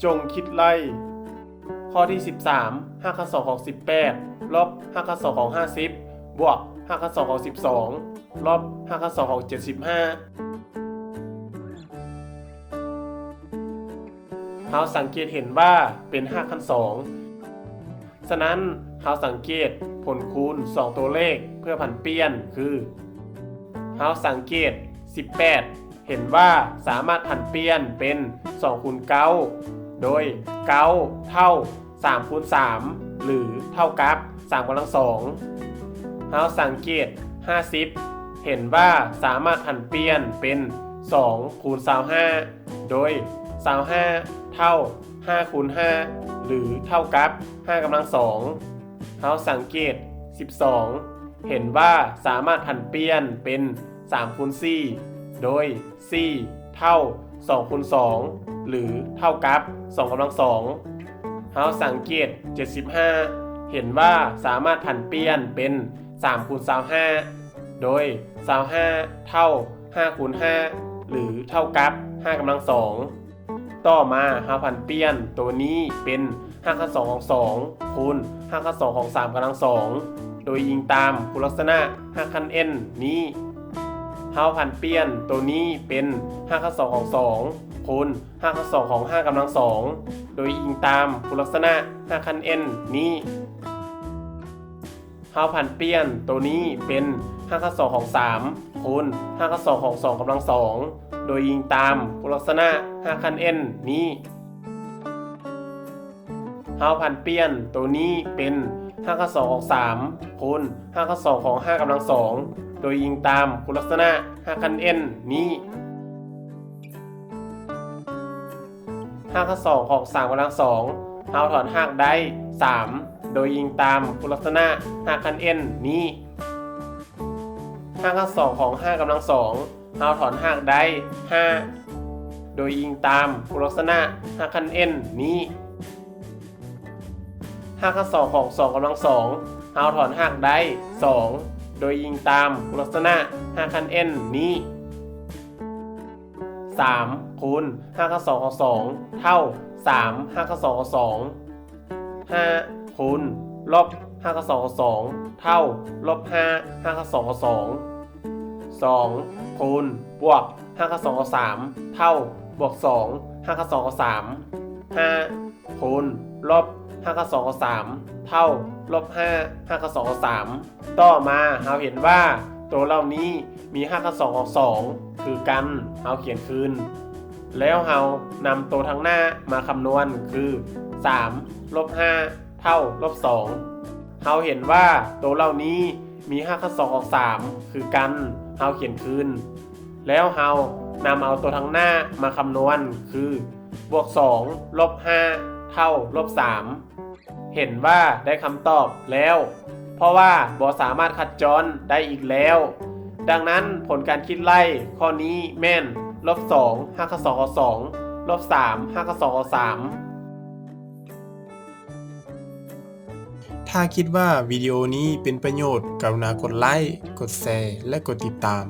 ຈົ່ງຄິດໄລ່. ຂໍ້ທີສິບສາມ ຮາກຂັ້ນສອງຂອງສິບແປດ ລົບ ຮາກຂັ້ນສອງຂອງຫ້າສິບ ບວກ ຮາກຂັ້ນສອງຂອງສິບສອງ ລົບ ຮາກຂັ້ນສອງຂອງເຈັດສິບຫ້າ. ເຮົາສັງເກດເຫັນວ່າເປັນຮາກຂັ້ນສອງ. ສະນັ້ນ, ເຮົາສັງເກດຜົນຄູນສອງຕົວເລກເພື່ອຜັນປ່ຽນຄື, ເຮົາສັງເກດສິບແປດ ເຫັນວ່າສາມາດຜັນປ່ຽນເປັນສອງຄູນເກົ້າ ໂດຍເກົ້າເທົ່າສາມຄູນສາມ ຫຼື ເທົ່າກັບສາມກຳລັງສອງ. ເຮົາສັງເກດຫ້າສິບ ເຫັນວ່າສາມາດຜັນປ່ຽນເປັນສອງຄູນຊາວຫ້າ ໂດຍຊາວຫ້າເທົ່າຫ້າຄູນຫ້າ ຫຼື ເທົ່າກັບຫ້າກຳລັງສອງ. ເຮົາສັງເກດສິບສອງ ເຫັນວ່າສາມາດຜັນປ່ຽນເປັນສາມຄູນສີ່ ໂດຍສີ່ເທົ່າສອງຄູນສອງ ຫຼື ເທົ່າກັບສອງກຳລັງສອງ. ເຮົາສັງເກດເຈັດສິບຫ້າ ເຫັນວ່າສາມາດຜັນປ່ຽນເປັນສາມຄູນຊາວຫ້າ ໂດຍຊາວຫ້າເທົ່າຫ້າຄູນຫ້າ ຫຼື ເທົ່າກັບຫ້າກຳລັງສອງ. ຕໍ່ມາເຮົາຜັນປ່ຽນໂຕນີ້ເປັນຮາກຂັ້ນສອງຂອງສອງ ຄູນຮາກຂັ້ນສອງຂອງສາມກຳລັງສອງ ໂດຍອີງຕາມຄຸນລັກສະນະຮາກຂັ້ນ n ນີ້. ເຮົາຜັນປ່ຽນໂຕນີ້ເປັນຮາກຂັ້ນສອງຂອງສອງ ຄູນຮາກຂັ້ນສອງຂອງຫ້າກຳລັງສອງ ໂດຍອີງຕາມຄຸນລັກສະນະຮາກຂັ້ນ n ນີ້. ເຮົາຜັນປ່ຽນໂຕນີ້ເປັນຮາກຂັ້ນສອງຂອງສາມ ຄູນຮາກຂັ້ນສອງຂອງສອງກຳລັງສອງ ໂດຍອີງຕາມຄຸນລັກສະນະຮາກຂັ້ນ n ນີ້. ເຮົາຜັນປ່ຽນໂຕນີ້ເປັນຮາກຂັ້ນສອງຂອງສາມ ຄູນຮາກຂັ້ນສອງຂອງຫ້າກຳລັງສອງ ໂດຍອີງຕາມຄຸນລັກສະນະຮາກຂັ້ນ n ນີ້. ຮາກຂັ້ນສອງຂອງສາມກຳລັງສອງ ເຮົາຖອນຮາກໄດ້ສາມ ໂດຍອີງຕາມຄຸນລັກສະນະຮາກຂັ້ນ n ນີ້. ຮາກຂັ້ນສອງຂອງຫ້າກຳລັງສອງ ເຮົາຖອນຮາກໄດ້ຫ້າ ໂດຍອີງຕາມຄຸນລັກສະນະຮາກຂັ້ນ n ນີ້. ຮາກຂັ້ນສອງຂອງສອງກຳລັງສອງ ເຮົາຖອນຮາກໄດ້ສອງ ໂດຍອີງຕາມຄຸນລັກສະນະຮາກຂັ້ນ n ນີ້. ສາມ ຄູນຮາກຂັ້ນສອງຂອງສອງ ເທົ່າສາມຮາກຂັ້ນສອງຂອງສອງ. ຫ້າ ຄູນລົບຮາກຂັ້ນສອງຂອງສອງ ເທົ່າລົບຫ້າຮາກຂັ້ນສອງຂອງສອງ. ສອງ ຄູນບວກຮາກຂັ້ນສອງຂອງສາມ ເທົ່າບວກສອງຮາກຂັ້ນສອງຂອງສາມ. ຫ້າ ຄູນລົບຮາກຂັ້ນສອງຂອງສາມ ເທົ່າລົບຫ້າຮາກຂັ້ນສອງຂອງສາມ. ຕໍ່ມາເຮົາເຫັນວ່າໂຕເຫຼົ່ານີ້ມີຮາກຂັ້ນສອງຂອງສອງຄືກັນ, ເຮົາຂຽນຄືນ. ແລ້ວເຮົານຳໂຕທາງໜ້າມາຄຳນວນຄື ສາມລົບຫ້າເທົ່າລົບສອງ. ເຮົາເຫັນວ່າໂຕເຫຼົ່ານີ້ມີຮາກຂັ້ນສອງຂອງສາມຄືກັນ, ເຮົາຂຽນຄືນ. ແລ້ວເຮົານຳເອົາໂຕທາງໜ້າມາຄຳນວນຄື ບວກສອງລົບຫ້າເທົ່າລົບສາມ. ເຫັນວ່າໄດ້ຄຳຕອບແລ້ວ, ເພາະວ່າບໍ່ສາມາດຄັດຈ້ອນໄດ້ອີກແລ້ວ. ດັ່ງນັ້ນ, ຜົນການຄິດໄລ່ຂໍ້ນີ້ແມ່ນ ລົບສອງຮາກຂັ້ນສອງຂອງສອງ ລົບສາມຮາກຂັ້ນສອງຂອງສາມ. ຖ້າຄິດວ່າວິດີໂອນີ້ເປັນປະໂຫຍດ, ກະລຸນາກົດໄລ້, ກົດແຊ ແລະ ກົດຕິດຕາມ.